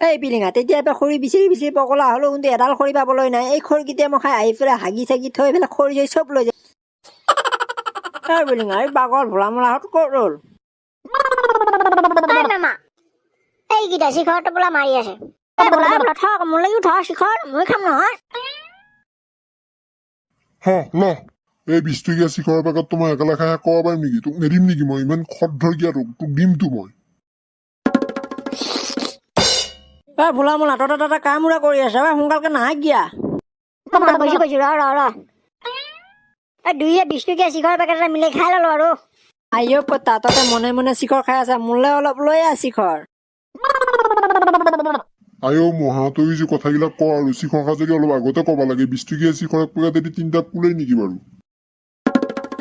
এই পিলিঙা, তেতিয়াৰ পৰা খৰি বিচাৰি বিচাৰি পগলা হ'লো, কিন্তু এডাল খৰি পাবলৈ নাই। এই খৰিকেইটা মই খাই আহি পেলাই হাগি চাগি থৈ পেলাই খৰি চৰি চব লৈ যায়। এই পিলিঙা, এই পাগল ভোলা মোলাহঁত ক'ত ৰ'ল? ঐ মামা, এইকেইটা শিখৰ টোপোলা মাৰি আছে। এই ভোলা, ভোলা, থক, মোৰ লাগি থ শিখৰ, মই খাম নহয়। হ ল, এই 20 টকীয়া শিখৰৰ পেকেটটো মই একেলে খাই শেষ কৰিব পাৰিম নেকি? তোক নিদিম নেকি মই? ইমান খত ধৰ কিয়া, তোক দিমতো মই। এই ভোলা মোলা, তই তাতে কামোৰা কৰি আছে, ঐ সোনকালকে নাহে কিয়া? মামা, কৈছো কৈছো, ৰ ৰ ৰ। এই দুয়ে 20 টকীয়া শিখৰ পেকেট এটা মিলাই খাই ললো আৰু। আইঅ কতা, ততে মনে মনে শিখৰ খাই আছা, মোলে অলপ লৈ আহ শিখৰ। আইঅ মহা, তই যে কথাবিলাক ক আৰু, শিখৰ খা যদি অলপ আগতে ক'ব লাগে। 20 টকীয়া শিখৰ এক পেকেটেদি তিনিটা কুলেই নেকি বাৰু?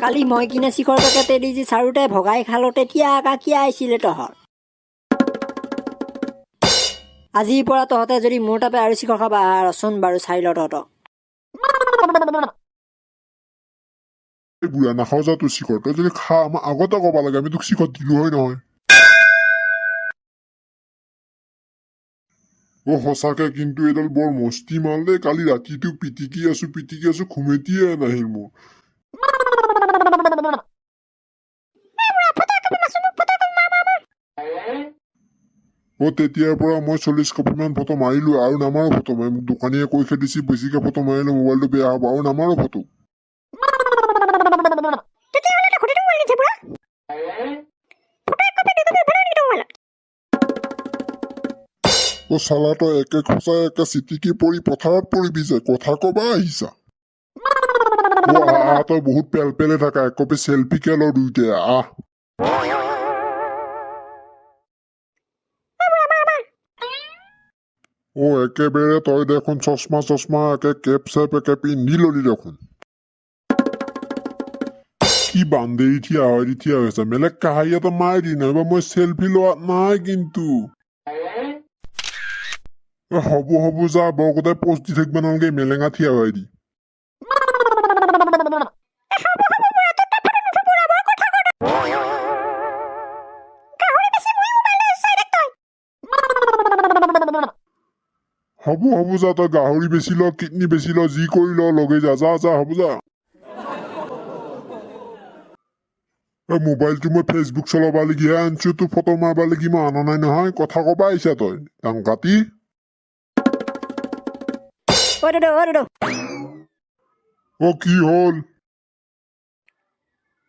কালি মই কিনা শিখৰ পেকেটেদি যি চাৰোতে ভগাই খালো, তেতিয়া কাকিয়া আহিছিলে তহঁত। আজিৰ পৰা তহঁতে যদি মোৰ তাপে আৰু শিখৰ খাবা, ৰচোন বাৰু চাই ল তহঁতক। এই বুঢ়া, নাখাওঁ যা তোৰ শিখৰ। তই যদি খা, আমাৰ আগতে ক'ব লাগে, আমি তোক শিখৰ দিলো হয় নহয়। অ সঁচাকে কিন্তু এইডাল বৰ মস্তি মাল দেই। কালি ৰাতিটো পিটিকি আছো পিটিকি আছো, ঘুমেটিয়ে নাহিল মোৰ। অ তেতিয়াৰ পৰা মই 40 কপিমান ফটো মাৰিলো, আৰু নামাৰো ফটো মই। মোক দোকানীয়ে কৈ খেদিছি, বেছিকে ফটো মাৰিলে মোবাইলটো বেয়া হ'ব, আৰু নামাৰো ফটো। তেতিয়াহ'লে তই ঘটিটো মোবাইল কিনিছে বুঢ়া? ফটো এক কপি দুই কপি উঠা নাই নেকি তোৰ মোবাইলত? অ চালা, তই একে খোচাই একে চিটিকি পৰি পথাৰত পৰিবি যে, কথা কবা আহিছা। অ আহ আহ, তই বহুত পেল পেলে থাকা, এক কপি চেলফিকে ল দুইটাই, আহ। অ একেবাৰে তই দেখোন চশমা চশমা একে কেপ চেপ একে পিন্ধি ললি দেখোন। কি বান্দেৰি থিয়া হয় দি থিয়া হৈছে, মেলেগ কাহাৰি এটা মাৰি দি, নহবা মই চেলফি লোৱা নাই কিন্তু। এ হ'ব হ'ব যা, বৰ গোটাই পোষ্ট দি থাকিব নালাগে, মেলেঙা থিয়া হয় দি। হ'ব হ'ব যা, তই গাহৰি বেচি ল, কিডনী বেচি ল, যি কৰি ল লগে যা যা যা, হ'ব যা। এই মোবাইলটো মই ফেচবুক চলাব লাগিহে আনিছো, তোৰ ফটো মাৰবা লাগি মই আনা নাই নহয়। কথা কবা আহিছা তই ডাংকাটি। ঐ দদৌ, ঐ দদৌ। অ কি হ'ল?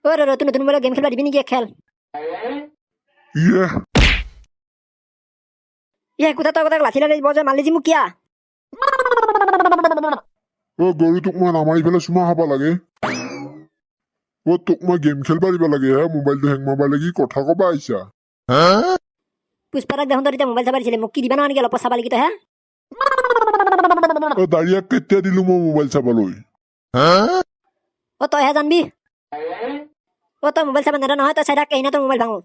ঐ দদৌ, তই নতুন মোবাইলত গেম খেলিব দিবি নেকি এক খেল? ইয়ে। ইয়ে কোথা, তই কোথাক লাঠি লাঠি বজাই মাৰলি যি মোক কিয়া? অ গৰু, তোক মই নামাৰি পেলাই চুমা খাব লাগে। অ তোক মই গেম খেলবা দিব লাগে হে, মোবাইলটো হেং মাৰবা লাগি কথা কবা আহিছা। পুষ্পাৰাক দেখোন তই তেতিয়া মোবাইল চাব দিছিলে, মোক কি দিবা নহয় নেকি অলপ চাব লাগি তই হে? অ দাৰিয়াক কেতিয়া দিলো মই মোবাইল চাবলৈ? অ তইহে জানবি। অ তই মোবাইল চাব নেদ নহয়, তই চাই থাক, কেহিনা তোৰ মোবাইল ভাঙো।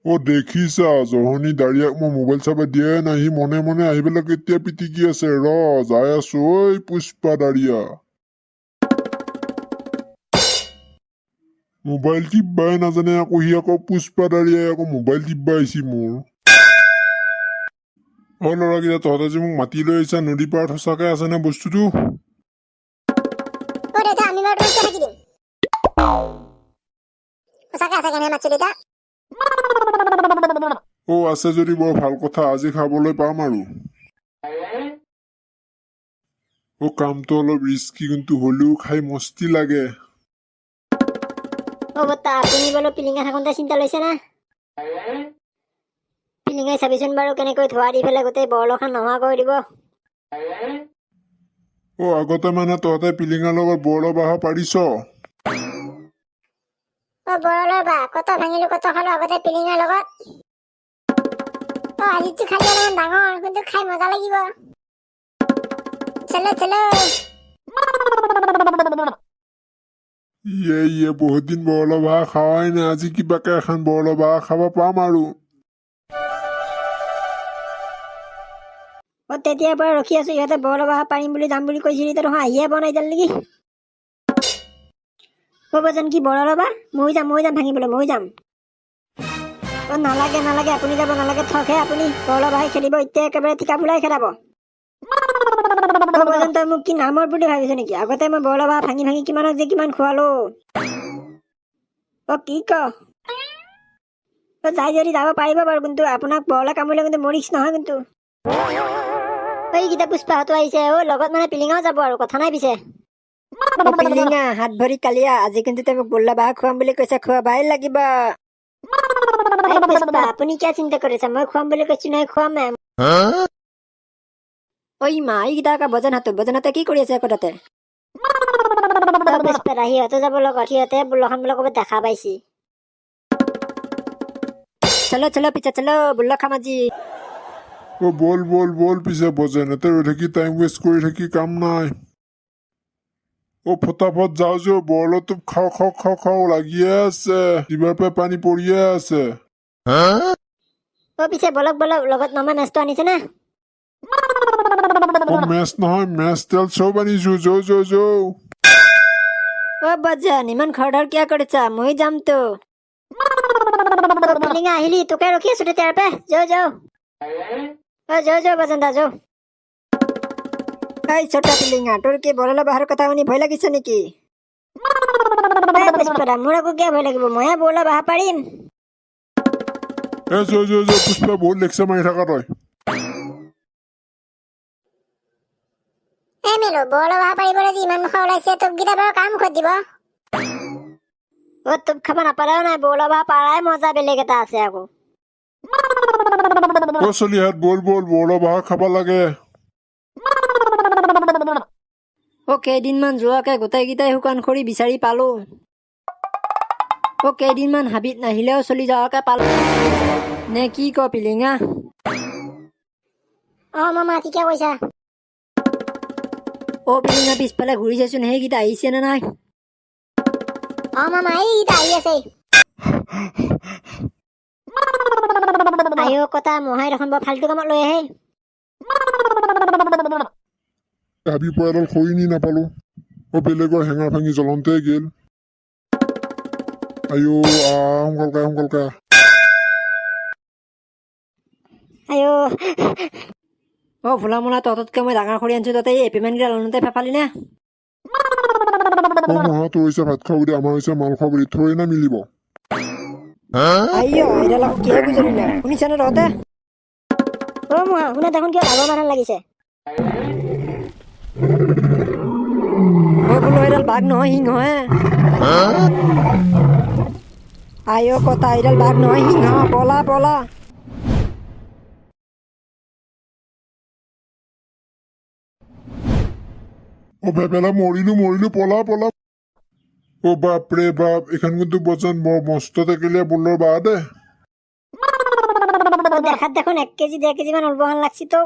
অ দেখিছা জহনী দাৰিয়াক মই মোবাইল চাব দিয়াই নাই, সি মনে মনে আহি পেলাই কেতিয়া পিটিকি আছে। ৰ যাই আছো ঐ পুষ্পা দাৰিয়া। মোবাইল টিপবাই নাজানে আকৌ সি, আকৌ পুষ্পা দাৰিয়াই আকৌ মোবাইল টিপবা আহিছি মোৰ। অ ল'ৰাকেইটা, তহঁতে যে মোক মাতি লৈ আহিছা নদী পাৰত, সঁচাকে আছেনে বস্তুটো? অ দেউতা, আমি বাৰু তোমাক কিয় ফাঁকি দিম? সঁচাকে আছে কেনে মাতছো দেউতা। অ আছে যদি বৰ ভাল কথা, আজি খাবলৈ পাম আৰু। অ কামটো অলপ ৰিস্কি, কিন্তু হ'লেও খাই মস্তি লাগে। অ বৰ্তা, আপুনি বোলো পিলিঙা থাকোঁতে চিন্তা লৈছে না? পিলিঙাই চাবিচোন বাৰু কেনেকৈ ধোৱা দি পেলাই গোটেই বৰলখন নোহোৱা কৰি দিব। অ আগতে মানে তহঁতে পিলিঙাৰ লগত বৰলৰ বাহ পাৰিছ? অ বৰলৰ বাহ কত ভাঙিলো কত খালো আগতে পিলিঙাৰ লগত। অ আজিতো খালি অলপমান ডাঙৰ, কিন্তু খাই মজা লাগিব। চলো চলো। ইয়ে ইয়ে, বহুত দিন বৰলৰ বাহ খোৱাই নাই, আজি কিবাকে এখন বৰলৰ বাহ খাব পাম আৰু। অ তেতিয়াৰ পৰা ৰখি আছো, ইহঁতে বৰলৰ বাহ পাৰিম বুলি যাম বুলি কৈছিলি, তই দেখোন আহিয়ে পোৱা নাই এতিয়ালৈকে নেকি? অ বজন কি বৰলৰ বাহ? ময়ো যাম, ময়ো যাম ভাঙিবলৈ, ময়ো যাম। অ নালাগে নালাগে, আপুনি যাব নালাগে, থকহে আপুনি। বৰলা বাহি খেলিব এতিয়া একেবাৰে টিকা ফুলাই খেলাব। অ বজন, তই মোক কি নামৰ বুলি ভাবিছ নেকি? আগতে মই বৰলা বাঁহ ভাঙি ভাঙি কিমানক যে কিমান খোৱালো। অ কি ক? অ যাই যদি যাব পাৰিব বাৰু, কিন্তু আপোনাক বৰলা কামুৰিলে কিন্তু মোৰ ৰিক্স নহয় কিন্তু। এইকেইটা পুষ্পাহঁতো আহিছে। অ লগত মানে পিলিঙাও যাব আৰু, কথা নাই পিছে। অ পিলিঙা, হাত ভৰি কালিয়া, আজি কিন্তু তই মোক বৰলা বাঁহ খুৱাম বুলি কৈছা, খুৱাবাই লাগিব। এই পুষ্পা, আপুনি কিয় চিন্তা কৰিছে? মই খুৱাম বুলি কৈছো নহয়, খুৱামে। ঐ মা, এইকেইটা আকৌ বজন হাতত, বজন হাতে কি কৰি আছে আকৌ তাতে? অ পুষ্পা, সিহঁতে যাব লগত, সিহঁতে বৰলাখন বোলে ক'ৰবাত দেখা পাইছি। চলো চলো পিছে চলো, বৰলা খাম আজি। অ বল বল বল পিছে, বজেন এতে ৰৈ থাকি টাইম ৱেষ্ট কৰি থাকি কাম নাই। অ ফটাফট যাওঁ যাওঁ, বৰলটো খাওঁ খাওঁ খাওঁ খাওঁ লাগিয়ে আছে, জিভাৰ পৰা পানী পৰিয়ে আছে। অ পিছে বলক বলক, লগত মামা মেচটো আনিছে না? অ মেচ নহয়, মেচ তেল চব আনিছো, যৌ যৌ যৌ। অ বজন, ইমান খৰধৰ কিয় কৰিছা? মই যামতো। অ পিলিঙা আহিলি, তোকে ৰখি আছো তেতিয়াৰ পৰা। যাওঁ যাওঁ, অ যাওঁ যাওঁ বজন দা যাওঁ। এই ছোটা পিলিঙা, তোৰ কি বৰলা বাঁহৰ কথা শুনি ভয় লাগিছে নেকি? এই পুষ্পা, মোৰ আকৌ কিয় ভয় লাগিব? মইহে বৰলা বাঁহ পাৰিম। এ যৌ যৌ যৌ পুষ্পা, বহুত লেকচাৰ মাৰি থাকা তই। এ মেলো, বৰলা বাঁহ পাৰিবলৈ যে ইমান মুখা ওলাইছে, তোককেইটা বাৰু কাম মুখত দিব। অ তোক খাব নাপালেও নাই, বৰলা বাঁহ পাৰাই মজা বেলেগ এটা আছে আকৌ। অ চলিহাত, বল বল, বৰলা বাঁহ খাব লাগে। অ কেইদিনমান যোৱাকে গোটেইকেইটাই শুকান খৰি বিচাৰি পালো। অ কেইদিনমান হাবিত নাহিলেও চলি যোৱাকে পালো নে কি ক পিলিঙা? অ মামা ঠিকে কৈছা। অ পিলিঙা, পিছফালে ঘূৰি চাইছোন, সেইকেইটা আহিছে নে নাই? অ মামা, এইকেইটা আহি আছে। আইঅ কটা, মহাই দেখোন বৰ ফাল্টু কামত লৈ আহে। হাবিৰ পৰা এডাল খৰি নি নাপালো। অ বেলেগৰ হেঙাৰ ভাঙি জ্বলন্তে গেল। আইঅ আহ, সোনকালকে আহ, সোনকালকে আহ। আইঅ। অ ভোলা মোলা, তহঁততকৈ মই ডাঙৰ খৰি আনিছো, তহঁতে এই এপিমেনকেইটা লওঁতে ফেফালি নে? অ মহা, তোৰ হৈছে ভাত খোৱা বুলি, আমাৰ হৈছে মাল খোৱা বুলি, থৈ না মিলিব। আইঅ, এইডাল আকৌ কিহে গুজৰিলে, শুনিছানে তহঁতে? অ মহা, শুনা দেখোন কিয় ডাঙৰ মানুহ লাগিছে। অ বোলো, এইডাল বাঘ নহয় সিংহহে। আইঅ কটা, এইডাল বাঘ নহয় সিংহ, পলা পলা। ও ভেবেলা, মৰিলো মৰিলো, পলা পলা। ও বাপ ৰে বাপ, এইখন কিন্তু বজন বৰ মস্ত টেকেলীয়া বলৰ বাঁহ দে। অ দেখাত দেখোন 1 কেজি 1.5 কেজি মান ওলব লাগছি তো,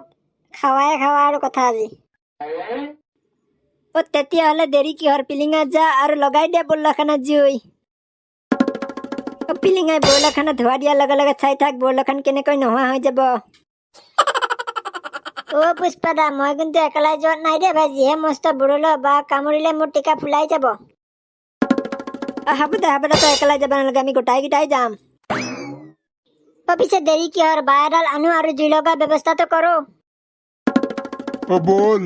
খাৱাই খাৱা আৰু কথা আজি। অ তেতিয়াহ'লে দেৰি কিহৰ, পিলিঙা যা আৰু লগাই দে বৰলাখানা জুই। অ পিলিঙাই বৰলাখানা ধোৱা দিয়াৰ লগে লগে চাই থাক বৰলাখান কেনেকৈ নোহোৱা হৈ যাব। অ পুষ্পা দা, মই কিন্তু একেলাই যোৱা নাই দেই ভাই, যিহে মস্ত বৰলা বা কামুৰিলে মোৰ টিকা ফুলাই যাব। হ'ব দে হ'ব দে, তই একেলাই যাব নালাগে, আমি গোটাইকেইটাই যাম। অ পিছে দেৰি কিহৰ, বাঁহ এডাল আনো আৰু জুই লগোৱাৰ ব্যৱস্থাটো কৰো। অ বল।